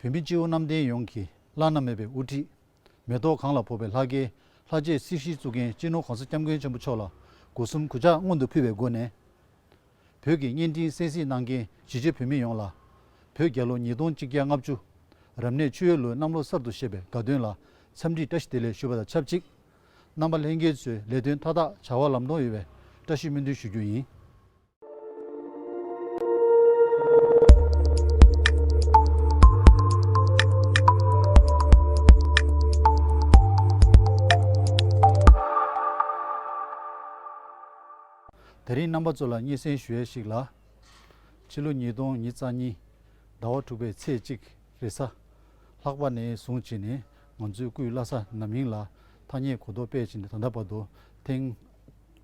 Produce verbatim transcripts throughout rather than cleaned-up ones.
བོད་མི་སྤྱི་བོ་གནམ་བསྟན་ཡོངས་ཀྱི་བླ་ན་མེད་པའི་དབུ་ཁྲིད། མེ་ཏོག་གང་ལ་ཕོག་པའི་ལྷ་སྐལ་ལྷ་རྗེ་སྲིད་ཞིའི་གཙུག་རྒྱན་སྤྱི་ནོར་༸གོང་ས་༸སྐྱབས་མགོན་ཆེན་པོ་མཆོག་ལ་སྒོ་གསུམ་གུས་ཕྱག་སྔོན་དུ་ཕུལ་བའི་སྒོ་ནས། བོད་ཀྱི་བརྙན་འཕྲིན་གསན་གཟིགས་གནང་མཁན་གཞིས་བྱེས་བོད་མི་ཡོངས་ལ། བོད་རྒྱལ་ལོ་ཉིས་སྟོང་གཅིག་བརྒྱ་ལྔ་བཅུ། རབ་གནས་ཆུ་ཡོས་ལོའི་གནམ་ལོ་གསར་དུ་བཞད་པའི་དགའ་སྟོན་ལ་འཚམས་འདྲི་བཀྲ་ཤིས་བདེ་ལེགས་ཞུ་བ་དང་ཆབས་ཅིག་རྣམ་པ་ལྷན་རྒྱས་ཚོའི་ལས་དོན་མཐའ་དག་བྱ་བ་ལམ་ལྷོང་ཡོང་བའི་བཀྲ་ཤིས་སྨོན་འདུན་ཞུ་རྒྱུ་ཡིན། དེ་རིང་རྣམ་པ་ཚོ་ལ་སྙན་སེང་ཞུ་ཡས་ཤིག་ལ། ཕྱི་ལོ་ཉིས་སྟོང་ཉི་ཤུ་རྩ་གཉིས་ཟླ་བ་དྲུག་པའི་ཚེས་གཅིག་རེས་གཟའ་ལྷག་པ་ནས་བཟུང་བྱས་ནས་ང་ཚོའི་སྐུའི་བླ་གཟའ་ན་མིང་ལ་ཐ་སྙད་གོ་ལྡོག་སྤེལ་བྱས་ནས་ད་ལྟ་བར་དུ་ཐེངས་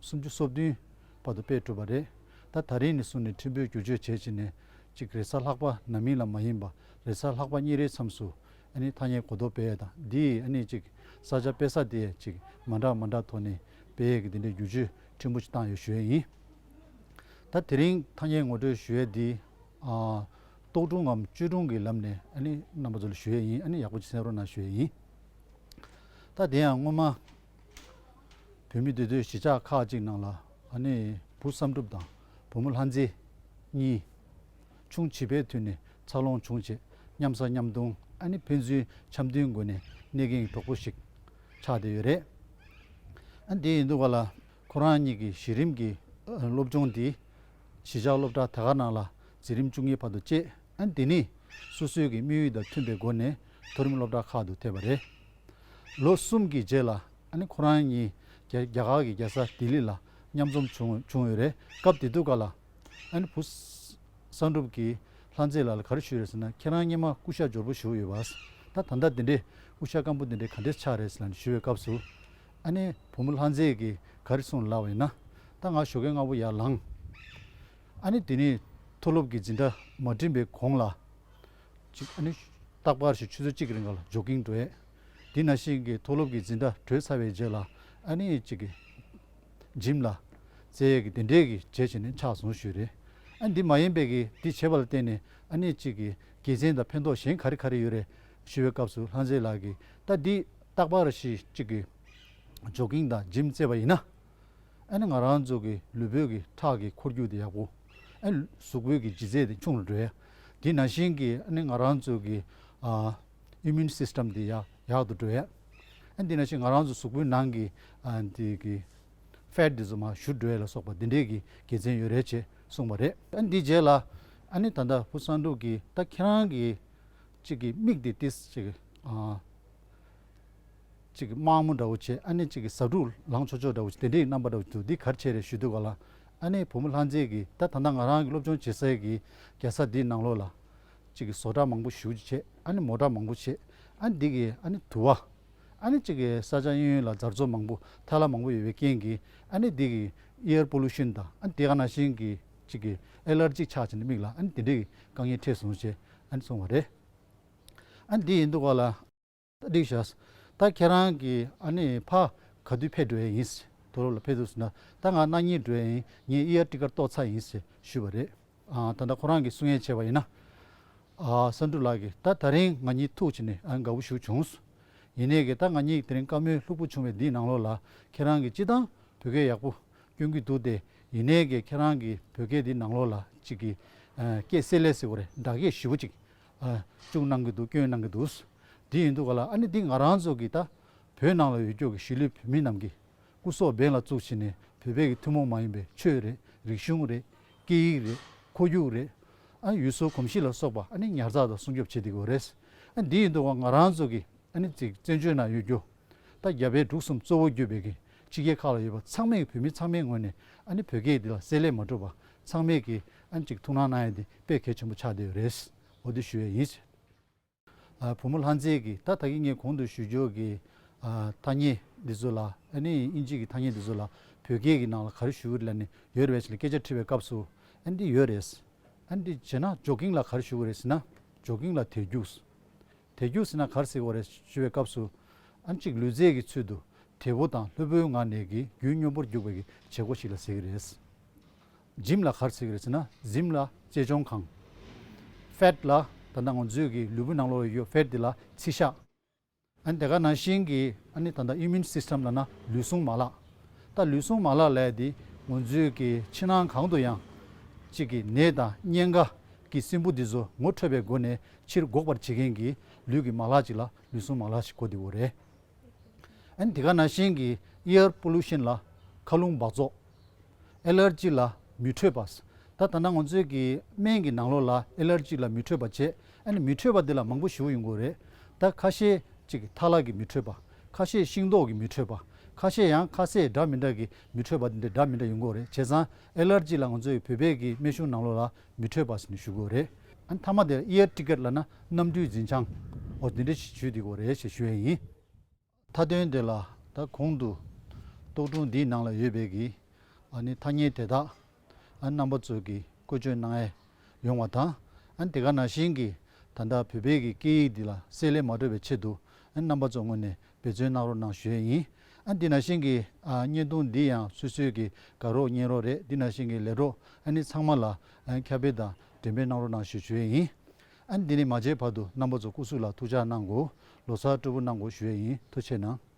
སུམ་ཅུ་སོ་བདུན་བར་དུ་སྤེལ་གྲུབ་པ་རེད། ད་ད་རིང་ནས་བཟུང་ནས་ཕྲན་བུ་བསྒྱུར་བཅོས་བྱས་བྱས་ནས་གཅིག་རེས་གཟའ་ལྷག་པ་ན་མིང་ལ་མ་ཡིན་པ་རེས་གཟའ་ལྷག་པ་གཉིས་རེའི་མཚམས་སུ་ཨ་ནི་ཐ་སྙད་གོ་ལྡོག་སྤེལ་ཡས་དང་འདི་ཨ་ནི་གཅིག་ས་ཆ་སྤེལ་ས་དེ་གཅིག་མ་འདྲ་མ་འདྲ་ཐོག་ནས་སྤེལ་ཡས་ཀྱི་དེ་འདྲའི་བསྒྱུར་བཅོས་ཕྲན་བུ་ཞིག་བཏང་ཡོད་ཞུ་ཡས་ཡིན། ད་དེ་རིང་ཐ་སྙད་ངོ་སྤྲོད་ཞུ་ཡས་འདི། ཨ། རྟོག་སྒྲུང་ངམ་བཅོས་སྒྲུང་གི་ལམ་ནས་ཨ་ནི་རྣམ་པ་ཚོ་ལ་ཞུ་ཡས་ཡིན། ཨ་ནི་ཡག་པོ་ཅིག་གསན་རོགས་གནང་ཞུ་ཡས་ཡིན། ད་དེ་ཡང་སྔོན་མ་བོད་མི་སྡེ་སྡོད་གཞིས་ཆགས་ཁག་ཅིག་ནང་ལ་ཨ་ནི་བུ་བསམ་གྲུབ་དང་བུ་མོ་ལྷ་མཛེས་གཉིས་ཆུང་བྱིས་པའི་དུས་ནས་འཚར་ལོངས་བྱུང་རྗེས་མཉམ་ཟ་མཉམ་འཐུང་ཨ་ནི་ཕན་ཚུན་འཆམ་མཐུན་སྒོ་ནས་གནས་མཁན་གྱི་གྲོགས་པོ་ཞིག་ཆགས་བསྡད་ཡོད་རེད། ཨ་འདི་ཡིན་དུས་ག་ལ། ཁོ་རང་གཉིས་ཀྱི་གཞི་རིམ་གྱི་ཨ་སློབ་སྦྱོང་འདི་གཞིས་ཆགས་སློབ་གྲྭ་དར་དཀར་ནང་ལ་འཛིན་རིམ་བཅུ་གཉིས་བར་དུ་བཅད། ཨ་འདི་ནི་སོ་སོའི་གི་དམིགས་ཡུལ་དང་མཐུན་པའི་སྒོ་ནས་མཐོ་རིམ་སློབ་གྲྭ་ཁག་ཏུ་ཐེབས་པ་རེད། ལོ་གསུམ་གྱི་རྗེས་ལ་ཨ་ནི་ཁོ་རང་གཉིས་རྒྱ་རྒྱ་གར་གྱི་རྒྱལ་ས་ལྡི་ལི་ལ་མཉམ་འཛོམས་བྱུང་བྱུང་ཡོད་རེད། སྐབས་དེ་དུས་ག་ལ་ཨ་ནི་བུ་བསམ་གྲུབ་ཀྱིས་ལྷ་མཛེས་ལགས་ལ་ག་རེ་ཞུས་རེད་ཟེར་ན། ཁྱེད་རང་སྔོན་མ་སྐུ་ཤ་འབྱོར་པོ་ཞིག་ཡོད་པ། ད་ད་ལྟ་དེ་འདྲའི་སྐུ་ཤ་སྐམ་པོ་དེ་འདྲའི་ག་འདྲས་ཆགས་རེད་ཟེར་ལབ་ནས་ཞུས་པའི་སྐབས་སུ། ཨ་ནི་བུ་མོ་ལྷ་མཛེས་ཀྱིས་ག་རེ་གསུངས་ལབ་པ་ཡིན་ན། ད་ང་ཞོགས་ཀས་སྔ་པོ་ཡར་ལངས། ཨ་ནི་དེ་ནས་མཐོ་སློབ་ཀྱི་འཛིན་གྲྭ་མ་འགྲིམས་པའི་གོང་ལ། ཅིག་ཨ་ནི་རྟག་པར་ཞིག་ཆུ་ཚོད་གཅིག་གི་རིང་ལ་ཇོག་གིང་འགྲོ་ཡས། དེ་ནང་བཞིན་གྱི་མཐོ་སློབ་ཀྱི་འཛིན་གྲྭ་གྲོལ་ཚར་བའི་རྗེས་ལ་ཨ་ནི་ཅིག་གི་འཇིམ་ལ་རྩེ་ཡས་ཀྱི་དེ་འདྲས་ཀྱི་བྱས་བྱས་ནས་ཆགས་སོང་ཞུས་རེད། ཨ་འདི་མ་ཡིན་པའི་གི་འདི་བྱས་པ་ལ་བརྟེན་ནས་ཨ་ནི་ཅིག་གི་དགེ་མཚན་དང་ཕན་ཐོགས་གཞན་ག་རེ་ག་རེ་ཡོད་རེད་ཞུས་པའི་སྐབས་སུ་ལྷ་མཛེས་ལགས་ཀྱིས་ད་འདི་རྟག་པར་ཞིག་ཅིག་གི་ཇོག་གིང་དང་འཇིམ་རྩེ་བ་ཡིན་ན། ཨ་ནི་ང་རང་ཚོ་གི་ལུས་པོའི་གི་ཁྲག་གི་འཁོར་རྒྱུག་དེ་ཡག་པོ། ཨ་ནི་གཟུགས་པོའི་གི་ལྗིད་ཚད་དེ་ཆུང་རུ་འགྲོ་ཡ། དེ་ནང་བཞིན་གི་ཨ་ནི་ང་རང་ཚོ་གི་ཨ་ཨིམ་མུན་སིས་ཊམ་དེ་ཡག་ཡག་ཏུ་འགྲོ་ཡ། ཨ་ནི་དེ་ནང་བཞིན་ང་རང་ཚོ་གཟུགས་པོའི་ནང་གི་ཨ་དེ་གི་ཕེཊ་དེ་ཚོ་མར་ཞུ་འགྲོ་ཡ་ལ་སོགས་པ་དེ་འདྲས་ཀྱི་དགེ་མཚན་ཡོད་རེད་ཅེས་གསུངས་པ་རེད། ཨ་ནི་དེ་རྗེས་ལ་ཨ་ནི་ད་ལྟ་བུ་བསམ་གྲུབ་ཀྱིས་ད་ཁྱེད་རང་གི་གཅིག་གི་མིག་དེ་ཏིས་གཅིག་གི་ཨ། གཅིག་གི་དམར་མོ་འདྲ་བོ་བྱས། ཨ་ནི་གཅིག་གི་ཟ་འབྲུ་ལངས་ཆོག་ཆོག་འདྲ་བོ་བྱས། དེ་འདྲའི་རྣམ་པ་འདྲ་བོ་འདུག་འདི་ག་རེ་བྱས་རེད་ཞུ་དུས་ག་ལ། ཨ་ནི་བུ་མོ་ལྷ་མཛེས་ཀྱིས་ད་ད་ལྟ་ང་རང་གི་སློབ་སྦྱོང་བྱེད་སའི་གི་རྒྱལ་ས་འདིའི་ནང་ལོགས་ལ་གཅིག་གི་བཟོ་གྲྭ་མང་པོ་ཞེ་པོ་ཅིག་བྱས། ཨ་ནི་མོ་ཊ་མང་པོ་བྱས། ཨ་ནི་འདི་གི་ཨ་ནི་དུ་བ། ཨ་ནི་གཅིག་གི་ས་ཆ་གཡས་གཡོན་ལ་རྫར་བཟོ་མང་པོ་ཐལ་བ་མང་པོ་ཡོད་པའི་རྐྱེན་གྱིས་ཨ་ནི་འདི་གི་ཨེར་པོ་ལུ་ཤན་དང་ཨ་ནི་དེ་ག་ནང་བཞིན་གྱི་གཅིག་གི་ཨེ་ལར་ཇི་ཆགས་བྱས་ནས་མིག་ལ་ཨ་ནི་དེ་འདྲའི་གི་དཀའ་ངལ་འཕྲད་སོང་ཞེས་ཨ་ནི་གསུངས་པ་རེད། ཨ་ནི་འདི་ཡིན་དུས་ག་ལ། ད་འགྲིག་ཤག་ད་ཁྱེད་རང་གིས་ཨ་ནི་ཕ་ག་དུས་ཕེབས་འགྲོ་ཡས་ཡིན། མཐོ་སློབ་ལ་ཕེབས་འདུག་ཟེར་ན། ད་ང་གནངས་ཉིན་འགྲོ་ཡས་ཡིན། ངས་ཨི་ཨར་ཊི་ཀཊ་གཏོར་ཚར་ཡིན་ཞེས་ཞུས་པ་རེད། ཨ་ད་ལྟ་ཁོ་རང་གིས་གསུང་ཡས་བྱས་པ་ཡིན་ན། ཨ་བསམ་གྲུབ་ལགས་ཀྱིས་ད་ད་རིང་ང་གཉིས་ཐུག་བྱས་ནས་ཨ་དགའ་བོ་ཞིག་བྱུང་། ཡིན་ནའི་གི་ད་ང་གཉིས་དེ་རིང་བཀའ་མོལ་ལྷུག་པོ་བྱུང་བའི་འདིའི་ནང་ལོགས་ལ་ཁྱེད་རང་གིས་སྤྱིར་བཏང་བོད་སྐད་ཡག་པོ་སྐྱོན་གྱི་འདུག་སྟེ། ཡིན་ནའི་གི་ཁྱེད་རང་གིས་བོད་སྐད་འདི་ནང་ལོགས་ལ་གཅིག་གི་ཨ་སྐད་བསྲེ་ལྷད་ཟེར་དགོས་རེད། སྒྲ་སྐད་ཞེ་པོ་ཅིག་ཨ་བཅུག་གནང་གི་འདུག་སྐྱོན་གནང་གི་འདུག་འདི་ཡིན་དུས་ག་ལ་ཨ་ནི་འདི་ང་རང་ཚོ་གི་ད་བོད་ནང་ལ་ཡོད་རྒྱུ་གི་གཞིས་ལུས་བོད་མི་རྣམས་ཀྱི་སྐུ་སྲོག་འབེན་ལ་བཙུགས་བྱས་ནས་བོད་པའི་གི་ཐུན་མོང་མ་ཡིན་པའི་ཆོས་རེད། རིག་གཞུང་རེད། སྐད་ཡིག་རེད། ཁོར་ཡུག་རེད། ཨ་ཡུལ་སྲོལ་གོམས་གཤིས་ལ་སོགས་པ་ཨ་ནི་ཉར་ཚགས་དང་སྲུང་སྐྱོབ་བྱེད་བསྡད་ཀྱི་ཡོད་རེད། ཨ་འདི་ཡིན་དུས་ང་རང་ཚོ་གི་ཨ་ནི་ཅིག་བཙན་བྱོལ་ནང་ཡོད་རྒྱུ། ད་རྒྱ་བལ་འབྲུག་གསུམ་གཙོ་བོ་གྱུར་པའི་གི་ཕྱི་རྒྱལ་ཁག་ལ་ཡོད་པ་ཚང་མས་བོད་མི་ཚང་མའི་ངོས་ནས་ཨ་ནི་བོད་སྐད་འདི་ལ་བསྲེ་ལྷད་མ་འགྲོ་བ་ཚང་མས་གི་ཨ་ནི་ཅིག་ཐུགས་སྣང་གནང་ཡ་འདི་དཔེ་གལ་ཆེན་པོ་ཆགས་བསྡད་ཡོད་རེད། འོ་འདི་ཞུ་ཡ་ཡིན། ཨ་བུ་མོ་ལྷ་མཛེས་ཀྱིས་ད་ད་གིན་ངས་གོང་དུ་ཞུ་རྒྱུ་གི་ཨ་ཐ་སྙད་འདི་ཚོ་ལ་ཨ་ནི་དབྱིན་ཇི་གི་ཐ་སྙད་འདི་ཚོ་ལ་བོད་སྐད་ཀྱི་ནང་ལ་ག་རེ་ཞུ་གི་རེད་ལབ་ནས་ཡོད་རེད་པས་ཟེར་ནས་སྐད་ཆ་དྲིས་པའི་སྐབས་སུ་ཨ་ནི་འདི་ཡོད་རེད། ཨ་ནི་འདི་བྱས་ན་ཇོག་གིང་ལ་ག་རེ་ཞུ་གི་རེད་ཟེར་ན། ཇོག་གིང་ལ་དལ་རྒྱུགས། དལ་རྒྱུགས་ཟེར་ན་ག་རེ་ཟེར་གི་རེད་ཞུ་བའི་སྐབས་སུ། ཨ་ནི་གཅིག་ལུས་རྩལ་གྱི་ཚུལ་དུ་དལ་པོ་དང་ལྷོད་པོའི་ངང་ནས་ཀྱི་རྒྱུན་སྙོམས་པོར་རྒྱུག་པའི་གི་བྱེད་སྒོ་ཞིག་ལ་ཟེར་གི་རེད། འཇིམ་ལ་ག་རེ་ཟེར་གི་རེད་ཟེར་ན། འཇིམ་ལ་རྩལ་སྦྱོང་ཁང་། ཕེཊ་ལ་ ད་ལྟ་ང་ཚོའི་གི་ལུས་པོ་ནང་ལོགས་ཡོད་ཕེཊ་འདི་ལ་ཚིལ་ཤ། ཨ་ནི་དེ་ག་ནང་བཞིན་གྱི་ཨ་ནི་ད་ལྟ་ཨིམ་ཡུན་སིས་ཊམ་ལབ་ན་ལུས་ཟུངས་མ་ལག་ད་ལུས་ཟུངས་མ་ལག་ལབ་ཡ་དེ་ང་ཚོའི་གི་ཕྱི་ནང་གང་དུ་ཡང་གཅིག་གི་ནད་དང་གཉན་ཁ་གི་སྲིན་འབུ་འདི་ཚོ་ངོ་འཕྲོད་པའི་སྒོ་ནས་ཕྱིར་འགོག་པར་བྱེད་མཁན་གྱི་ལུས་ཀྱི་མ་ལག་ཅིག་ལ་ལུས་ཟུངས་མ་ལག་ཞེས་གོ་བསྡད་ཡོད་རེད། ཨ་ནི་དེ་ག་ནང་བཞིན་གྱི་ཨེར་པོ་ལུ་ཤན་ལ་མཁའ་རླུང་འབག་བཙོག་ཨེ་ལར་ཇི་ལ་མི་འཕྲོད་པ། ད་ད་ལྟ་ང་ཚོའི་གི་སྨན་གྱི་ནང་ལོགས་ལ་ཨེ་ལར་ཇི་ལ་མི་འཕྲོད་པ་བྱས། ཨ་ནི་མི་འཕྲོད་པ་འདི་ལ་མང་པོ་ཞེ་པོ་ཡོང་གི་ཡོད་རེད། ད་ཁ་ཤས་ཅིག་ཐ་ལག་གི་མི་འཕྲོད་པ། ཁ་ཤས་ཤིང་ཏོག་གི་མི་འཕྲོད་པ། ཁ་ཤས་ཡང་ཁ་ཟས་འདྲ་མི་འདྲ་གི་མི་འཕྲོད་པ་འདི་འདྲ་འདྲ་མི་འདྲ་ཡོང་གི་ཡོད་རེད། བྱས་ཙང་ཨེ་ལར་ཇི་ལ་ང་ཚོའི་བོད་པའི་གི་སྨན་གཞུང་ནང་ལོགས་ལ་མི་འཕྲོད་པ་ཟེར་ནས་ཞུ་གི་ཡོད་རེད། ཨ་ནི་མཐའ་མ་དེ་ཨེར་ཊི་ཀེཊ་ལབ་ན་གནམ་གྲུའི་འཛིན་བྱང་འོ་འདི་འདྲ་ཞིག་ཞུས་བསྡད་ཀྱི་ཡོད་རེད་ཞེས་ཞུ་ཡས་ཡིན། མཐའ་དོན་དེ་ལ་ད་གོང་དུ་རྟོག་སྒྲུང་འདིའི་ནང་ལ་ཡོད་པའི་གི་ཨ་ནི་ཐ་སྙད་དེ་དག་ཨ་རྣམ་པ་ཚོ་གིས་བཀོལ་སྤྱོད་གནང་ཡས་ཡོང་བ་དང་། ཨ་ནི་དེ་ག་ནང་བཞིན་གྱི་ད་ལྟ་བོད་པའི་གི་སྐད་ཡིག་འདི་ལ་བསྲེ་ལྷད་མ་འགྲོ་བའི་ཆེད་དུ་ཨ་རྣམ་པ་ཚོ་ངོས་ནས་འབད་བརྩོན་གནང་རོགས་གནང་ཞུ་ཡས་ཡིན། ཨ་འདི་ནང་བཞིན་གྱི་ཨ་བརྙན་ཐུང་འདི་ཡང་སོ་སོའི་གི་དགའ་རོགས་གཉེན་རོགས་རེད། འདི་ནང་བཞིན་གྱི་ལས་རོགས་ཨ་ནི་ཚང་མ་ལ་ཨ་ཁྱབ་སྤེལ་དང་འགྲེམས་སྤེལ་གནང་རོགས་གནང་ཞུ་ཞུ་ཡས་ཡིན། ཨ་འདི་ནས་མ་བརྗེད་བར་དུ་རྣམ་པ་ཚོ་སྐུ་གཟུགས་ལ་ཐུགས་ཅག་གནང་དགོས། ལོ་གསར་སྤྲོ་པོ་གནང་དགོས་ཞུ་ཡས་ཡིན། ཐུགས་རྗེ་གནང་།